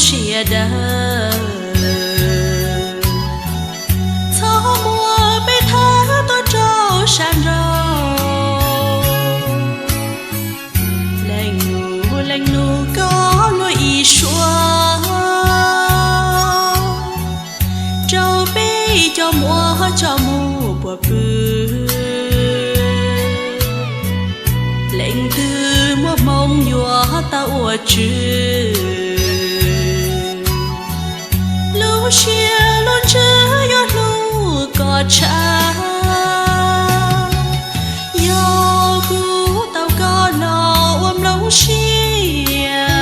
siab dawb. Txhob muab peb thawb tuaj rau sab nraud. Leej nus, leej nus, koj luag ib suab rau peb cov muam coj mus puag pw. Leej twg muaj hmoo yuav tau ua tswv, lub siab lub ntsws yuav hlub koj tshaj. Yog kuv tau koj los ua nplooj siab,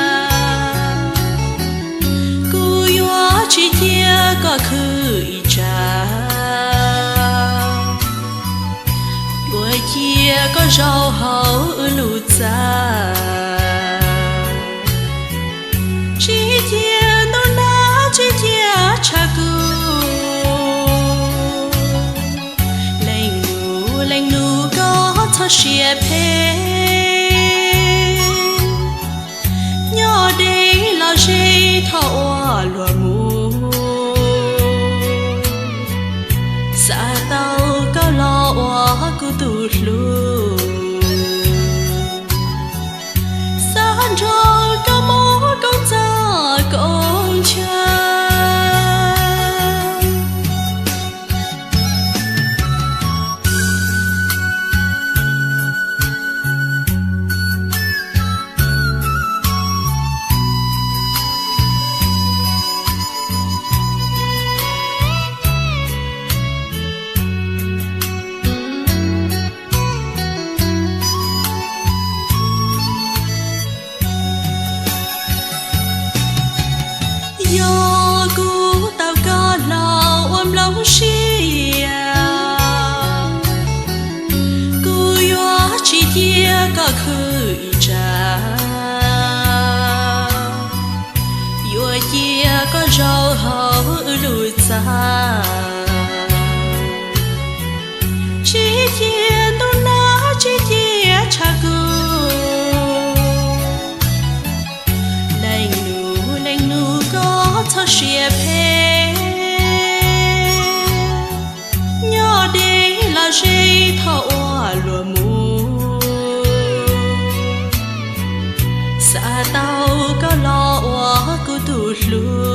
kuv yuav tsis cia koj khwv ib tsam. Yuav cia koj zaum hauv wb lub txaj, tsis cia ntuj nag, tsis cia tshav kub. Leej nus, leej nus, koj txhob siab phem, nyob deb los ze, thov ua luag mus. Xav tau koj los ua kuv tus hlub, xav nrog koj mus koom txoj koom chaw. Yog kuv tau koj los ua nplooj siab, kuv yuav tsis cia koj khwv ib tsam. Yuav cia koj zaum hauv wb lub txaj, tsis cia ntuj nag, tsis cia tshav kub. Leej nus, leej nus, koj txhob siab phem, nyob deb los ze, thov ua luag mus. Xav tau koj los ua kuv tus hlub,